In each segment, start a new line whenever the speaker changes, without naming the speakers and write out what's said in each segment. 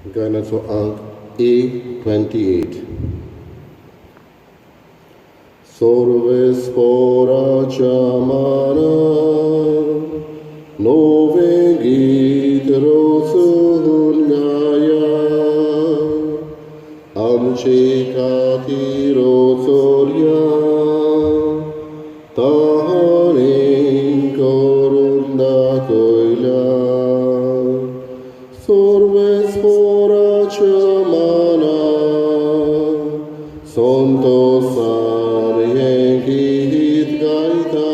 गायनाचो आंक A28. सोर्वेस्पोराच्या मानार नवें गीत रचून गाया, आमचे खातीर चोरया ताणें करून दाखयल्या. सोर्वेस्पोराच्या मानार संतोसान हें गीत गायता,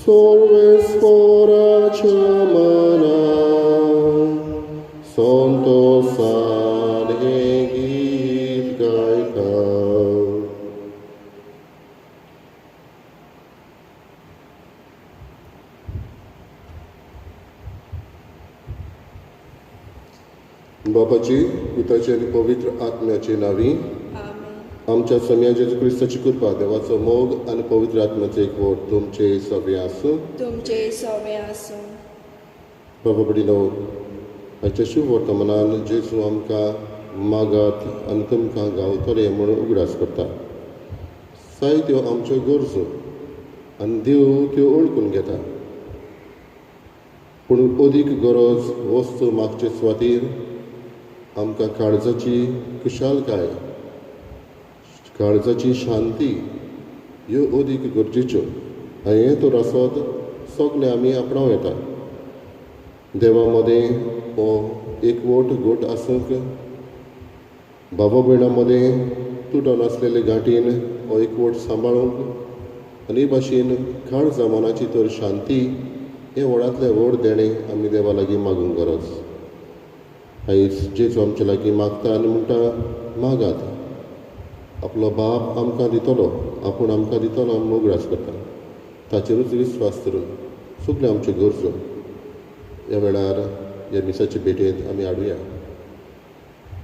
सोर्वेस्पोराच्या मानार संतोसान हें गीत गायता. बापाची, पुताची आनी पवित्र आत्म्याची नांवी.
आमेन.
आमच्या सम्या जेजू क्रिस्ताची कृपा, देवाचो मोग आनी पवित्र आत्म्याचो एकवट तुमचे सगळे आसूं.
तुमचे सवे आसूं.
बाबा भयणीनो, आयच्या शुभ वर्तमानान जेजू आमकां मागात आनी तुमकां गावतले म्हणून उगडास करता. जायत्यो आमच्यो गरजो आनी देव त्यो वळखून घेता, पूण अदीक गरज वस्तू मागचे सुवातेर आमकां काळजाची खुशालकाय, काळजाची शांती ह्यो अदीक गरजेच्यो. आनी हें तर आसत सगळें आमी आपणावं येता. देवा मदें हो एकवट घट आसूंक, बाबा भयणां मदें तुटोन आसलेले गांठीन हो एकवट सांबाळूंक आनी हे भाशेन काळजा मनाची तर शांती हें व्हडांतलें व्हड देणें आमी देवा लागीं मागूंक गरज. आयज जेजू आमचे लागीं मागता आनी म्हणटा, मागात, आपलो बाप आमकां दितलो, आपूण आमकां दितलो म्हूण उगडास करता. ताचेरूच विस्वास धरून सगल्यो आमच्यो गरजो ह्या वेळार ह्या मिसाचे भेटेंत आमी हाडुया.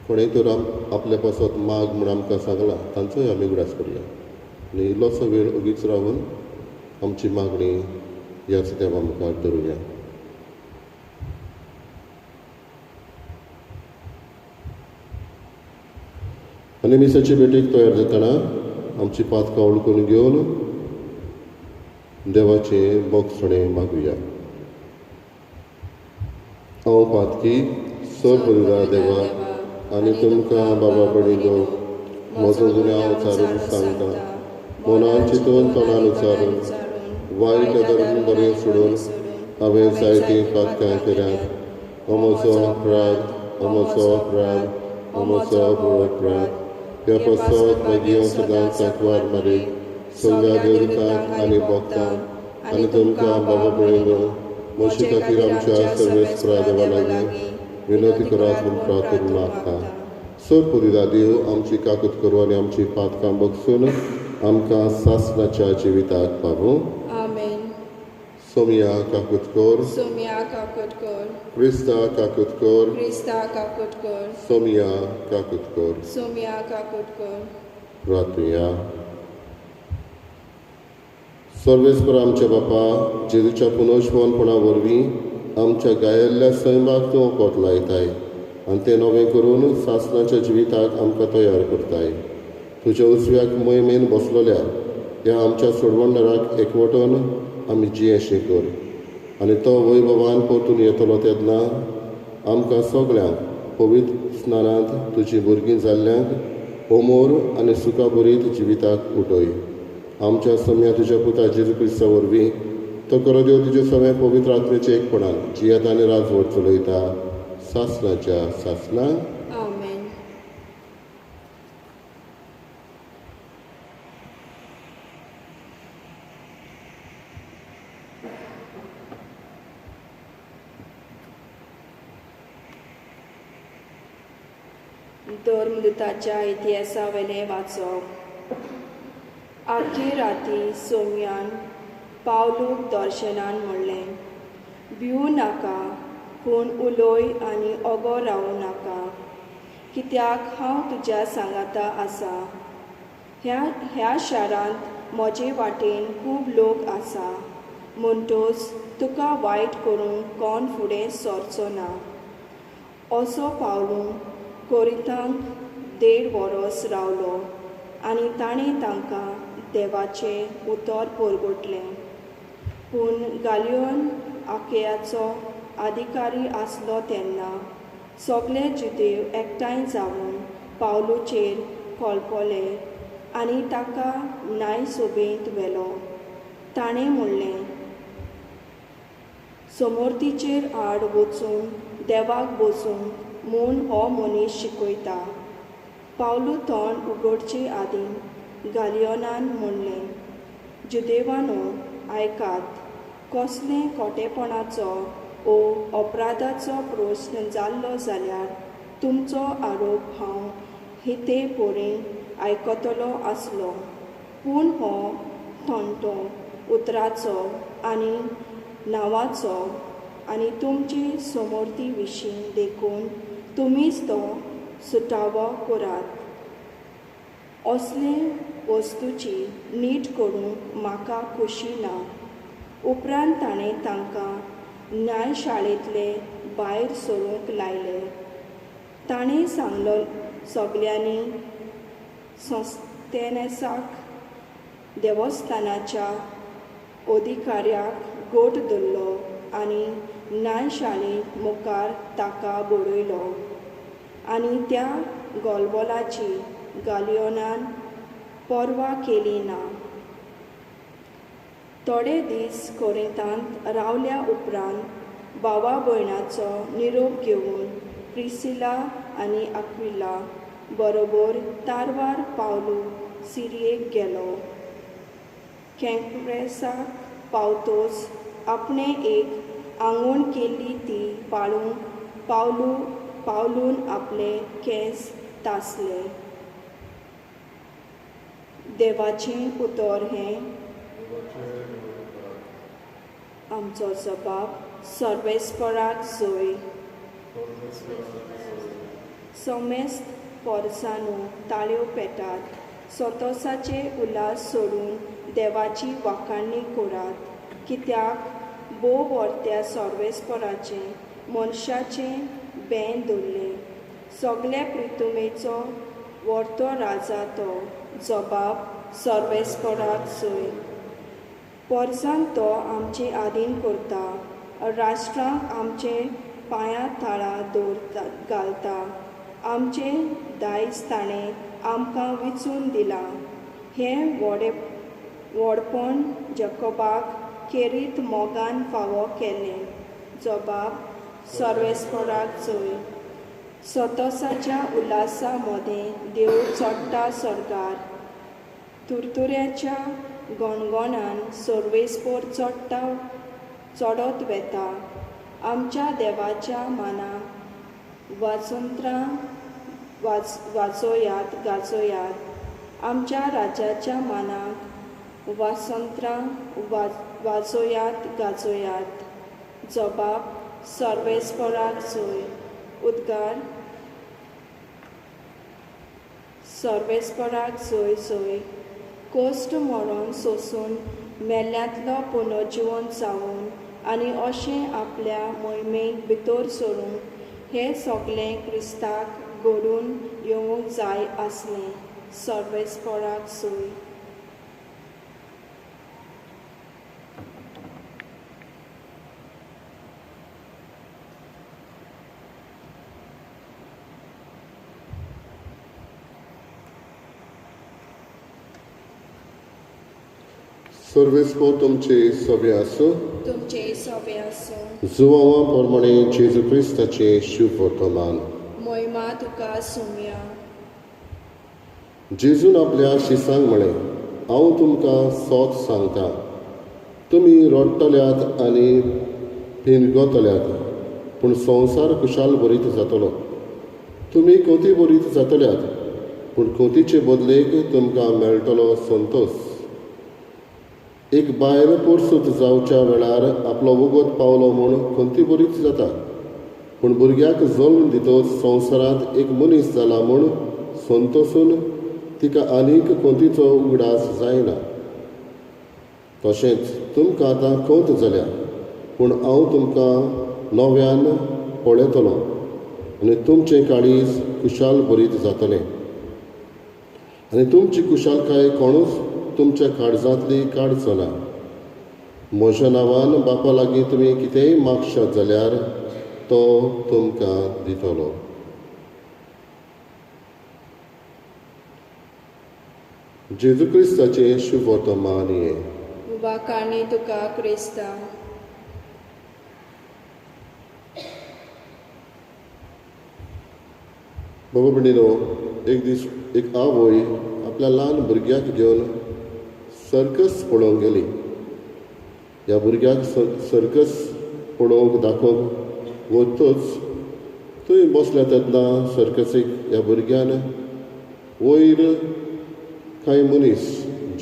कोणें तर आपल्या पासत माग म्हूण आमकां सांगलां, तांचोय आमी उगडास करुया आनी इल्लोसो वेळ ओगीच रावन आमची मागणी ह्याच देवा मुखार दवरुया. आनी मिसाचे भेटेक तयार जातना आमची पातकां वळखून घेवन देवाचें बोगसणें मागुया. हांव पातकी सर्व देवा आनी तुमकां बाबा भयणीनो म्हजो गुन्यांव उचारून सांगता, मनान चिंतून तोंडान उचारून वायट धरून बरें सोडून हांवें जायतीं पातकां केल्यात. हो म्हजो अपराध, हो म्हजो अपराध, हो म्हजो व्हड अपराध. ह्या पासत मागीर सदांच सांकवार मारी सगळ्या देवतांक आनी भक्तांक आनी तुमकां बाबा भयणीनो म्हजे खातीर आमच्या सर्वेस्परा देवा लागीं विनंती करात म्हूण प्रार्थना मागता. सर पुरिदा देव आमची काकूत करूं आनी आमची पातकां बगसून आमकां सासणाच्या जिविताक पावूं.
आमेन.
सोमिया काकूत कर.
सोमिया काकूत कर.
क्रिस्ता काकूत कर.
क्रिस्ता काकूत कर.
सोमिया काकूत कर.
सोमिया काकूत कर.
प्रार्थुया. सर्वेस्पर आमच्या बापा, जेजूच्या पुनर्जवनपणा वरवीं आमच्या गायल्ल्या सैमाक तूं वखद लायताय आनी तें नवें करून सासणाच्या जिविताक आमकां तयार करताय. तुज्या उजव्याक मोहिमेन बसलोल्या ह्या आमच्या सोडवणदाराक एकवटून आमी जियेशें कर आनी तो वैभवान परतून येतलो तेन्ना आमकां सगळ्यांक पवित्र स्नानांत तुजीं भुरगीं जाल्ल्यांक अमोर आनी सुखाभरीत जिविताक उठय. आमच्या सम्या तुज्या पुता जेजू क्रिस्ता वरवीं तो करो देव तुज्या सगळ्या पवित्र आत्म्याच्या एकपणान जियेता आनी राजवट चलयता सासणाच्या सासणाक.
आमेन. धर्मदूताच्या इतिहासावेलें वाचप. आखे राती सोम्यान पावलूक दर्शनान म्हणलें, भिवू नाका, पूण उलोय आनी ओगो रावूं नाका, कित्याक हांव तुज्या सांगाता आसा. ह्या शारांत म्हजे वाटेन खूब लोक आसा, म्हणटच तुका वायट करूंक कोण फुडें सरचो ना. असो पावलू कोरिंतांक 1.5 वरोस रावलो आनी ताणें तांकां देवाचें उतर परगटलें. पूण गालियोन आकेयाचो अधिकारी आसलो तेन्ना सगळे जुदेव एकठांय जावन पावलूचेर कोलपोले आनी ताका न्यायसभेंत व्हेलो. ताणें म्हणलें, समोर्तीचेर आड वचून देवाक बसूंक म्हूण हो मनीस शिकयता. पावलू तोंड उगडचे आदीं गालियोनान म्हणलें, जुदेवानो आयकात, कसले खोटेपणाचो ओ अपराधाचो प्रस्न जाल्लो जाल्यार तुमचो आरोप हांव हिते पोरीं आयकतलो आसलो. पूण हो थोंटो उतराचो आनी नांवाचो आनी तुमचे समोर्ती विशीं देखून तुमीच तो सुटावो करात. असले वस्तूची नीट करूंक म्हाका खोशी ना. उपरांत ताणें तांकां न्यायशाळेंतले भायर सरूंक लायले. ताणें सांगलो, सगल्यांनी सोस्तेनेसाक देवस्थानाच्या अधिकाऱ्याक गोट धरलो आनी न्यायशाळे मुखार ताका बडयलो. आनी त्या गोलबोलाची गालियोनान पर्वा केली ना. थोडे दीस कोरिंतांत रावल्या उपरांत भावा भयणाचो निरोप घेवन प्रिसिला आनी आक्विला बरोबर तारवार पावलू सिरियेक गेलो. कँक्रेसाक पावतोच आपणें एक आंगवण केल्ली ती पाळूंक पावलून आपले केंस तासले. देवाचें उतर हें आमचो जबाब सर्वेस्पराक जोय. समेस्त पोरसांनो ताळयो पेटात, संतोसाचे उल्हास सोडून देवाची वाखाणणी करात. कित्याक भोव वर्त्या सर्वेस्पराचें मनशाचें बें दवरलें. सगल्या प्रितुमेचो वर्तो राजा तो. जबाब सर्वेस्पराक जोय. पोरसांक तो आमचे आदीन करता, राष्ट्रांक आमचे पांया थाळा दवरता घालता. आमचें दायज ताणें आमकां विचून दिलां. हें व्हडपण जकोबाक खेरीत मोगान फावो केलें. जबाब सर्वेस्पराक जोय. संतोसाच्या उल्हासा मदें देव चडटा सर्गार, तुरतुऱ्याच्या गणगणान सर्वेस्पर चडटा चडत वेता. आमच्या देवाच्या मानाक वाजंत्रां वाजोयात गाजोयात. आमच्या राजाच्या मानाक वासंत्रां वाजोयात गाजोयात. जबाब सर्वेस्पराक जोय. उद्गार सर्वेस्पराक जोय जोय. कोश्ट मरण सोसून मेल्ल्यांतलो पुनर्जिवन जावन आनी अशें आपल्या मोहिमेक भितर सरूंक हें सगळें क्रिस्ताक घडून येवंक जाय आसलें. सर्वेस्पराक जोय.
सर्वेस्पर तुमचे सवे आसूं.
तुमचे सवे आसूं.
जुवांवा प्रमाणे जेजू क्रिस्ताचें शुभ वर्तमान.
मोहिमा तुका सुमया.
जेजून आपल्या शिसांक म्हळें, हांव तुमकां सोत सांगता, तुमी रडटल्यात आनी पिनगतल्यात, पूण संवसार खुशाल बरीत जातलो. तुमी कोती बरीत जातल्यात, पूण कोतीचे बदलेक तुमकां मेळटलो संतोस. एक बायल पोरसूत जावच्या वेळार आपलो वगत पावलो म्हूण खंती बरीच जाता, पूण भुरग्याक जल्म दितच संवसारांत एक मनीस जाला म्हूण संतोसून तिका आनीक खंतीचो उगडास जायना. तशेंच तुमकां आतां खंत जाल्या, पूण हांव तुमकां नव्यान पळयतलो आनी तुमचें काळीज खुशाल भरीत जातलें आनी तुमची खुशालकाय कोणूच तुमच्या काळजांतली काडचो ना. म्हज्या नांवान बापा लागीं तुमी कितेंय मागशात जाल्यार तो तुमकां दितलो. जेजू क्रिस्ताचें शुभवर्तमान हें.
वाखाणी तुका क्रिस्ता.
बाबा भयणीनो, एक दीस एक आवय आपल्या ल्हान भुरग्याक घेवन सर्कस पळोवंक गेली. ह्या भुरग्याक सर्कस पळोवंक दाखोवंक वतच थंय बसल्या तेन्ना सर्कसीक ह्या भुरग्यान वयर कांय मनीस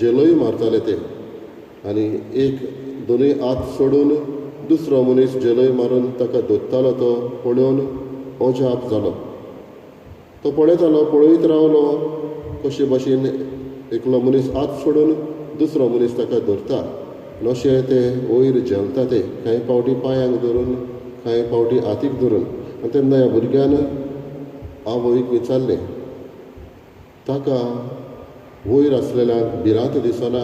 झेलोय मारताले ते आनी एक दोनूय हात सोडून दुसरो मनीस झेलोय मारून ताका धरतालो. तो पळोवन अजाप जालो. तो पळयतालो, पळयत रावलो कशे भाशेन एकलो मनीस हात सोडून दुसरो मनीस ताका धरता आनी अशें ते वयर झेलता ते कांय फावटी पांयांक धरून, कांय फावटी हातीक धरून. आनी तेन्ना ह्या भुरग्यान आवयक विचारलें, ताका वयर आसलेल्यांक भिरांत दिसना?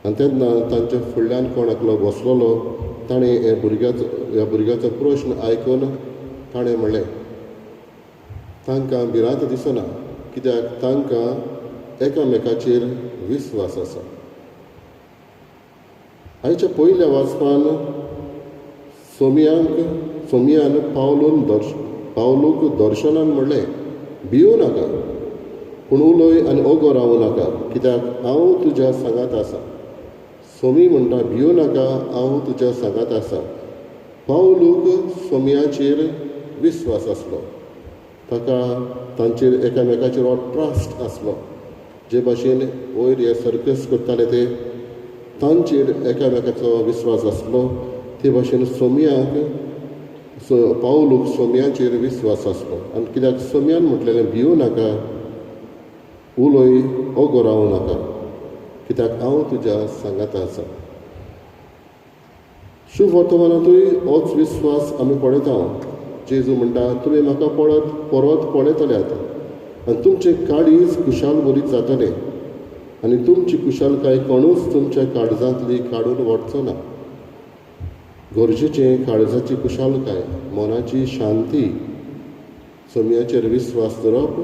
आनी तेन्ना तांच्या फुडल्यान कोण एकलो बसलेलो ताणें ह्या भुरग्याचो प्रश्न आयकून ताणें म्हणलें, तांकां भिरांत दिसना कित्याक तांकां एकामेकाचेर विस्वास आसा. आयच्या पयल्या वाचपान सोमियान पावलूक दर्शनान म्हणलें, भियो नाका, पूण उलय आनी ओगो रावूं नाका कित्याक हांव तुज्या सांगात आसा. सोमी म्हणटा, भियो नाका, हांव तुज्या सांगात आसा. पावलूक सोमियाचेर विस्वास आसलो, ताका तांचेर एकामेकाचेर हो ट्रस्ट आसलो. जे भाशेन वयर हे सर्कस करताले ते तांचेर एकामेकाचो विस्वास आसलो, ते भाशेन सोमियाक पावलूक सोमियाचेर विस्वास आसलो. आनी कित्याक सोमियान म्हटलेलें, भियो नाका, उलय, ओगो रावूं नाका कित्याक हांव तुज्या सांगात आसा. शुभ वर्तमानांतूय होच विस्वास आमी पळयता. जेजू म्हणटा, तुमी म्हाका परत पळयतल्यात आनी तुमचें काळीज खुशाल भरीत जातलें आनी तुमची खुशालकाय कोणूच तुमच्या काळजांतली काडून व्हरचो ना. गरजेचें काळजाची खुशालकाय, मनाची शांती, सोम्याचेर विस्वास दवरप,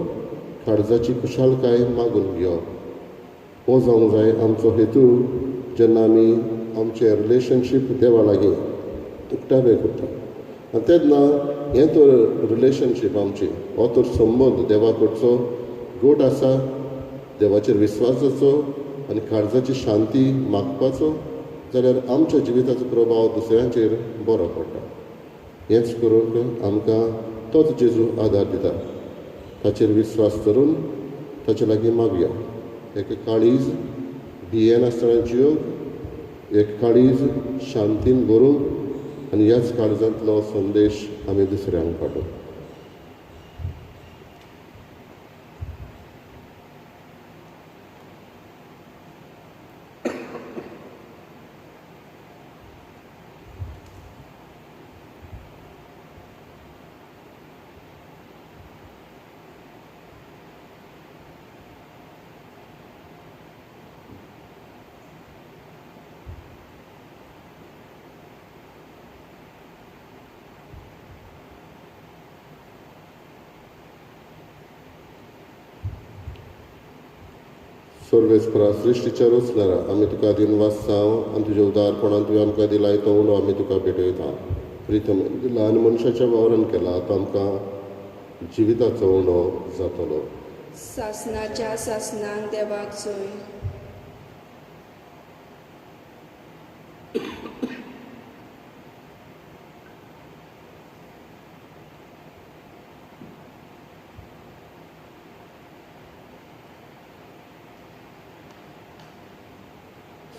काळजाची खुशालकाय मागून घेवप, हो जावंक जाय आमचो हेतू जेन्ना आमी आमचें रिलेशनशीप देवा लागीं उक्तावे करता. आनी तेन्ना हें तर रिलेशनशीप आमचें, हो तर संबंद देवा कडचो गोट आसा, देवाचेर विस्वासाचो आनी काळजाची शांती मागपाचो जाल्यार आमच्या जिविताचो प्रभाव दुसऱ्यांचेर बरो पडटा. हेंच करूंक आमकां तोच जेजू आदार दिता. ताचेर विस्वास धरून ताचे लागीं मागया. एक काळीज भियेनासतना जियोंक, एक काळीज शांतीन भरूंक आनी ह्याच काळजांतलो संदेश आमी दुसऱ्यांक पाठोवंक. सर्वेस्परा सृश्टीच्या रचणारा, आमी तुका दिनवास जावं आनी तुज्या उदारपणान तुवें आमकां दिलाय तो उलो आमी तुका भेटयता. प्रितम ल्हान मनशाच्या वावरान केला तो आमकां जिविताचो उणो जातलो.
सासनाच्या सासनाक देवाक जोय.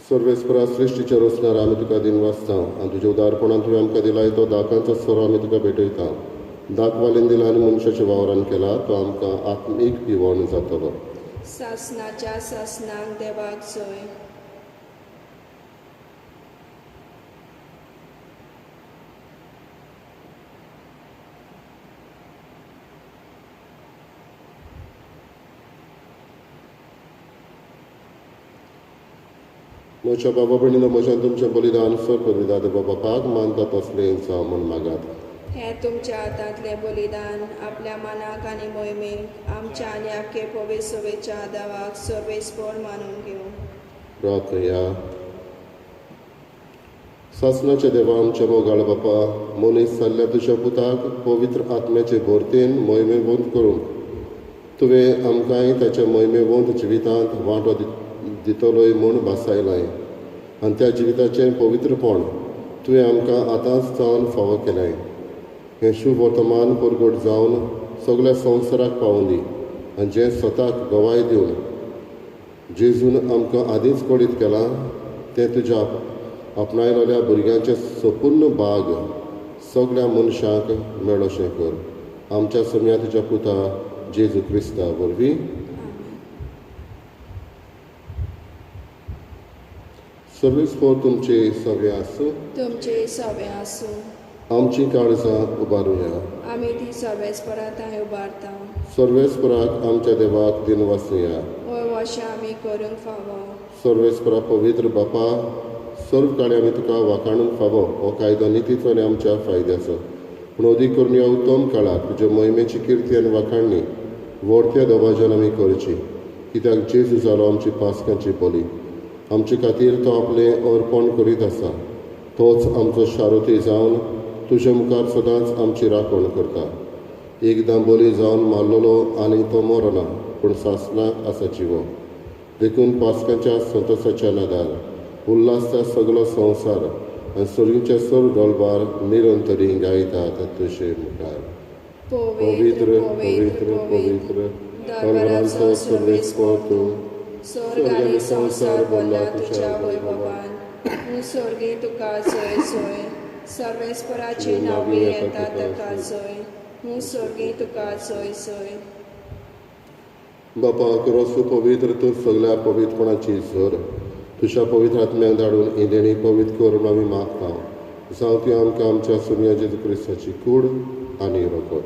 सर्वेस्परा सृश्टीच्या रचणारा, आमी तुका दिनवास जावं आनी तुज्या उदारपणान तुवें आमकां दिलाय तो दाकांचो सोरो आमी तुका भेटयता. दाकवालीन दिला आनी मनशाच्या वावरान केला तो आमकां आत्मीक पिवण जातलो.
सासनाच्या सासनाक देवाक जोय.
म्हज्या बाबा भयणीनो, म्हज्यान तुमचें बलिदान सर्व देवा बापाक मानता तसलें जावं म्हूण मागात.
हें तुमच्या हातांतलें बलिदान आपल्या मनाक आनी मोहिमेक आमच्या आनी आख्खे पवित्र सभेच्या देवाक सर्वेस्पर मानून घेवं.
प्रार्थया. सासणाच्या देवा, आमच्या मोगाळ बापा, मनीस जाल्ल्या तुज्या पुताक पवित्र आत्म्याचे भरतेन मोहिमेवंत करूंक तुवें आमकांय ताच्या मोहिमेवंत जिवितांत वांटो दितलोय म्हूण भासायलाय आनी त्या जिविताचें पवित्रपण तुवें आमकां आतांच जावन फावो केलें. हें शुभ वर्तमान परगट जावन सगळ्या संवसाराक पावों दी आनी जें स्वताक गवाय दिवन जेजून आमकां आदींच कळीत केलां तें तुज्या आपणायलेल्या भुरग्यांचें संपूर्ण भाग सगळ्या मनशांक मेळोशें कर. आमच्या सम्या तुज्या पुता जेजू क्रिस्ता वरवीं. सर्वीस फॉर तुमचे सगळे आसूं.
तुमचे सगळे आसूं.
आमची काळजां उबारुया.
आमी ती सर्वेस्पराक थंय उबारता.
सर्वेस्पराक आमच्या देवाक दिनवासुया.
होय अशें आमी करूंक फावो.
सर्वेस्परा पवित्र बापा, सर्व काळी आमी तुका वाखाणूंक फावो. हो कायदो नितीचो आनी आमच्या फायद्याचो, पूण अदीक करून ह्या उत्तम काळार तुज्या मोहिमेची किर्ती आनी वाखाणणी व्हडत्या दबाज्यान आमी करची. कित्याक जेजू जालो आमची पासकांची बली. आमचे खातीर तो आपलें अर्पण करीत आसा. तोच आमचो शारोती जावन तुज्या मुखार सदांच आमची राखण करता. एकदां बली जावन मारलेलो आनी तो मरना, पूण सासणाक आसा जिवो. देखून पासकांच्या संतोसाच्या नादार उल्हासता सगलो संवसार आनी सर्गीच्या सर्व डोलबार निरंतरी गायतात तुजे मुखार. पवित्र पवित्र पवित्र दरबारांचो सर्वेस्पर तूं,
स्वर्ग आनी संवसार भरला तुज्या वैभवान. स्वर्गी तुका जय जय, सर्वेस्पराची नांवी येता ताका जय. स्वर्गी तुका जय जय.
बापा रोसू पवित्र तूं सगळ्या पवित्रपणाची झर. तुज्या पवित्र आत्म्याक धाडून ही देणी पवित्र करून आमी मागता. जावं ती आमकां आमच्या सुम्या जेजू क्रिस्ताची कूड आनी रगत.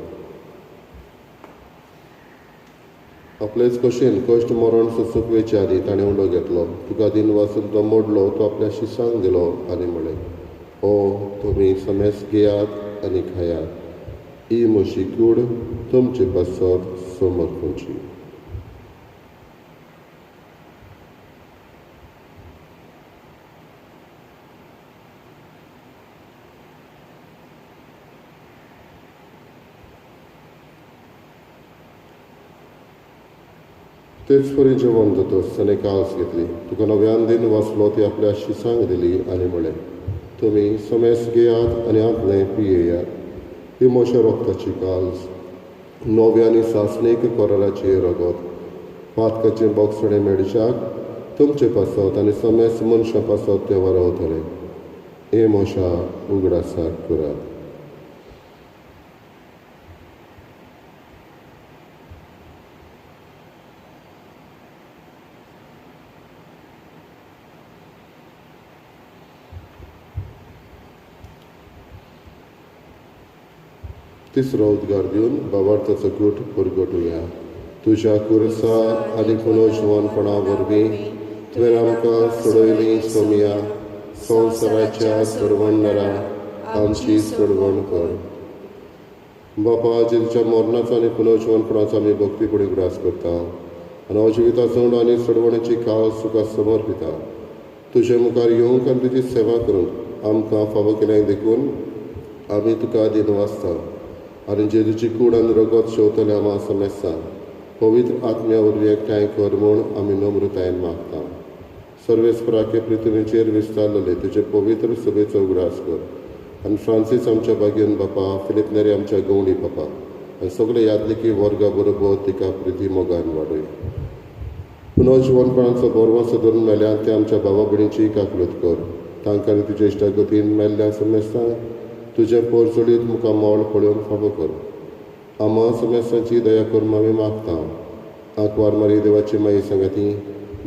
आपलेच कशेन कश्ट मरण सोसूंक वेचे आदीं ताणें उलो घेतलो. तुका दिन वाचून तो मोडलो, तो आपल्या शिसांक दिलो आनी म्हळें, ओ तुमी समेस घेयात आनी खायात. ही म्हजी कूड तुमचे पासत समर्पणची. तेच परी जेवण जातच ताणें काळस घेतली. तुका नव्यान दिन वाचलो, ती आपल्या शिसांक दिली आनी म्हळें, तुमी समेस घेयात आनी हांतलें पियेयात. ही म्हज्या रोगताची काल्स, नव्या आनी सासणीक कराराचें रगत. पातकाचें बोगसणें मेळच्याक तुमचे पासत आनी समेस मनशां पासत तें वरवतलें. हे म्हज्या उगडासाक करात. तिसरो उद्गार दिवन बाबार्थाचो गूट परगटुया. तुज्या कुरसा आनी पुनर्जिवनपणा वरवीं तुवें आमकां सोडयली सोमया. संवसाराच्या सोडवणदारा आमची सोडवण कर. बापा, जेजूच्या मरणाचो आनी पुनर्जिवनपणाचो आमी भक्तीपणी उगडास करता आनी अजिविताचो आनी सोडवणेची काळ तुका समर्पिता. तुजे मुखार येवंक आनी तुजी सेवा करूंक आमकां फावो केलें देखून आमी तुका दिनवासता. आनी जेजूची कूड आनी रगत शेवतले आमा समेस्तां पवित्र आत्म्या वरवीं एकठांय कर म्हूण आमी नम्रतायेन मागता. सर्वेस्पराके पृथ्वीचेर विस्तारलेले तुजे पवित्र सभेचो उगडास कर आनी फ्रांसीस आमच्या बागेन बापा, फिलीप नेरी आमच्या गवंडी बापा आनी सगळे यादलिकी वर्गा बरोबर तिका प्रिती मोगान वाडय. पुनर्जिवनपणाचो बरवसो धरून मेल्यात ते आमच्या भावा भयणीची काकळूत कर. तांकां आनी तुज्या इश्टागतीन मेल्ल्या समेस्तांक तुजें पोरचोडीत मुखार मोल पळोवंक फावो कर. आमा समेस्तांची दया करून आमी मागता. आंकवार मारी देवाची माई सांगाती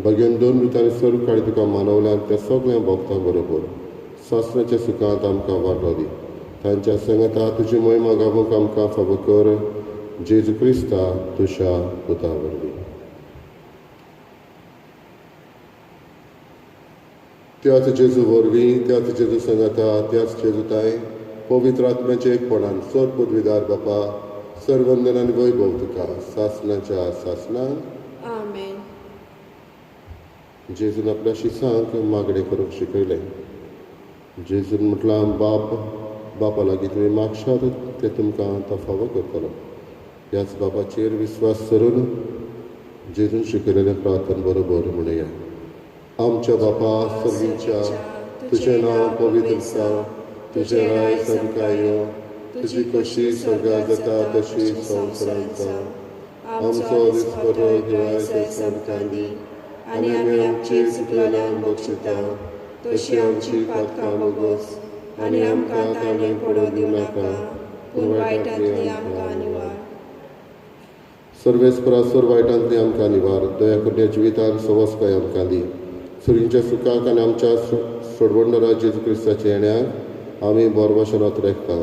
बागेन दोन रुतांनी सर्व काळी तुका मानवल्यान त्या सगळ्या भोगता बरोबर सासणाच्या सुखांत आमकां वांटो दी. तांच्या सांगाता तुजी मोहिमा गावोवंक आमकां फावो कर. जेजू क्रिस्ता तुज्या पुता वरवीं. त्याच जेजू वरवीं, त्याच जेजू सांगाता, त्याच जेजू ताय पवित्र आत्म्याचे एकपणान सर पदवीदार बापा सर्वंदन आनी वैभव तुका सासणाच्या सासणाक.
आमेन.
जेजून आपल्या शिसांक मागणें करूंक शिकयलें. जेजून म्हटलां, बाप बापा लागीं तुमी मागशात तें तुमकां तो फावो करतलो. ह्याच बापाचेर विस्वास धरून जेजून शिकयलेलें प्रार्थन बरोबर म्हणया. आमच्या बापा सर्गींच्या, तुजें नांव पवित्र जावं, तुजें राय सामकां यो, तुजी कशी स्वर्गात जाता तशी संवसारांत जावं. आमचो दिसपटो गिराय सामकां दी, आनी आमी आमची चुकलेल्यांक बक्षिता तशी आमची पातकां बोगस, आनी आमकां ताणें पडोवंक दिवं नाका, पूण वायटांतली आमकां निवार. सर्वेस्परा सर वायटांतली आमकां निवार. दया करून जिवितान सवसकाय आमकां दी. सुरींच्या सुखाक आनी आमच्या सोडवणदारा जेजू क्रिस्ताच्या येण्याक आमी बोरवाशनात रेखता.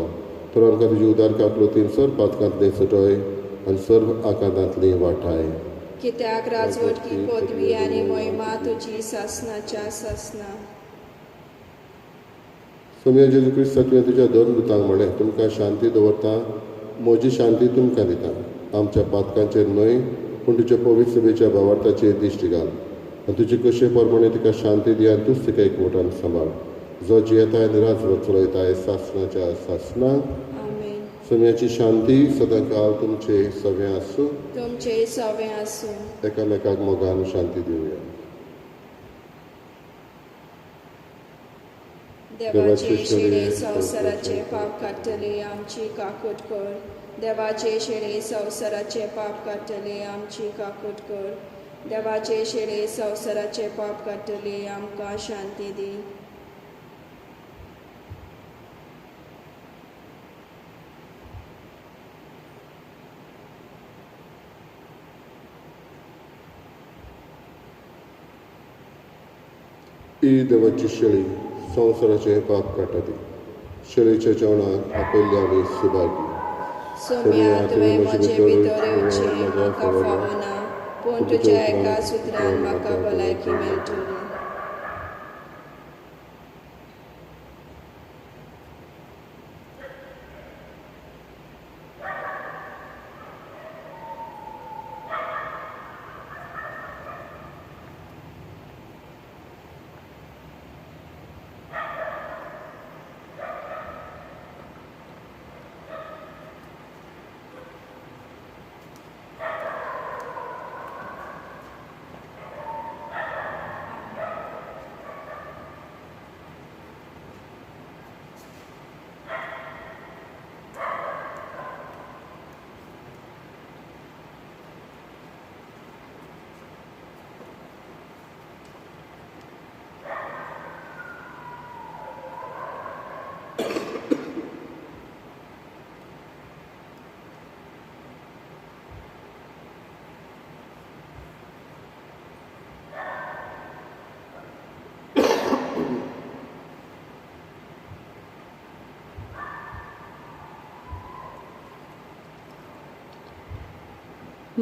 तर आमकां तुजी उदार काकलुतीन सर पातकांतली सुटय आनी सर्व आकांतांतली वाटाय.
कित्याक राजवटकी पदवी आनी महिमा तुजी सासणाच्या सासणा.
सोमया जेजू क्रिस्ता, तुवें तुज्या दोन दुतांक म्हणलें, तुमकां शांती दवरता, म्हजी शांती तुमकां दिता. आमच्या पातकांचेर न्हय पूण तुज्या पवित्र सभेच्या भावार्थाचेर दिश्टी घाल आनी तुजी कशे प्रमाणे तिका शांती दी आनी तूच तिका एकवटान सांबाळ, जो जियेताय आनी राजवट चलयताय सासणाच्या सासणाक.
आमेन.
सोम्याची शांती सदांकाळ तुमचे सगळें आसूं.
तुमचे सवें आसूं.
एकामेकाक मोगान शांती दिवया.
देवाचे शेळे संवसाराचे पाप काडटले, आमची काकूट कर. देवाचे शेळे संवसाराचे पाप काडटले, आमची काकूट कर. देवाचे शेळे संवसाराचे पाप काडटले, आमकां शांती दी.
ही देवाची शेळी संवसाराचे पाप काडटा ती. शेळीच्या जेवणाक आपयल्ली आमी सुभागी.
सोम्या, तुवें म्हजे भितर येवचें म्हाका फावना, पूण तुज्या एका सुत्रान म्हाका भलायकी मेळटली.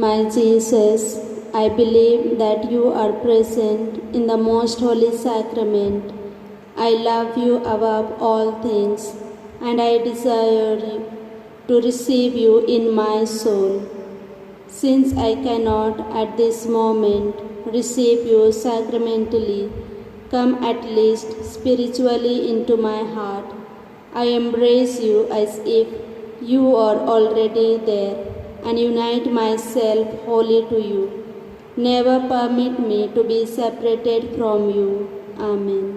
My Jesus, I believe that you are present in the most holy sacrament. I love you above all things, and I desire to receive you in my soul. Since I cannot at this moment receive you sacramentally, come at least spiritually into my heart. I embrace you as if you are already there, and unite myself wholly to you. Never permit me to be separated from you. Amen.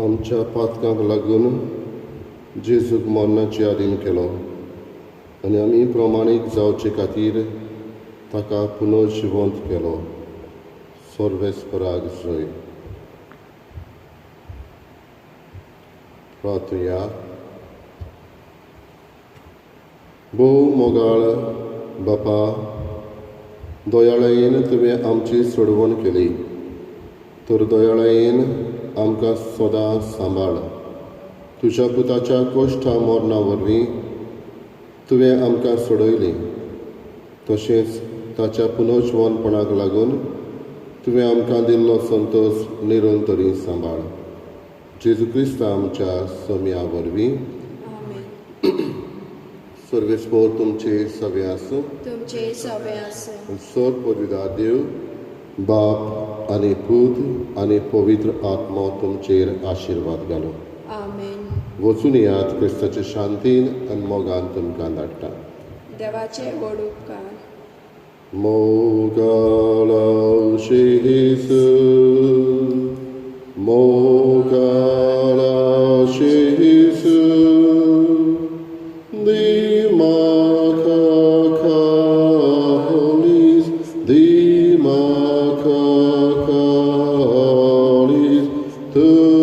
आमच्या पातकांक लागून जेजूक मरणाची आदीन केलो आनी आमी प्रमाणीक जावचे खातीर ताका पुनर्जिवंत केलो. सर्वेस्पराक जय. प्रार्थया. भोव मोगाळ बापा, दयाळायेन तुवें आमची सोडवण केली, तर दयाळायेन आमकां सदां सांबाळ. तुज्या पुताच्या कोश्टा मरणा वरवीं तुवें आमकां सोडयली, तशेंच ताच्या पुनर्जिवनपणाक लागून तुवें आमकां दिल्लो संतोश निरंतरी सांबाळ. जेजू क्रिस्त आमच्या सोम्या वरवीं. सर्वेस्पोर तुमचे सवे आसूं.
तुमचे सवे आसूं.
सर पवित्र देव बाप आनी पूत आनी पवित्र आत्मो तुमचेर आशिर्वाद घालूं.
आमेन.
वचून येयात, क्रिस्ताचे शांतीन आनी मोगान तुमकां धाडटा.
देवाचे व्हड उपकार.
मोगाळा जेजू, मोगाळा जेजू, दी म्हाका काळीज, दी म्हाका काळीज, तुजें.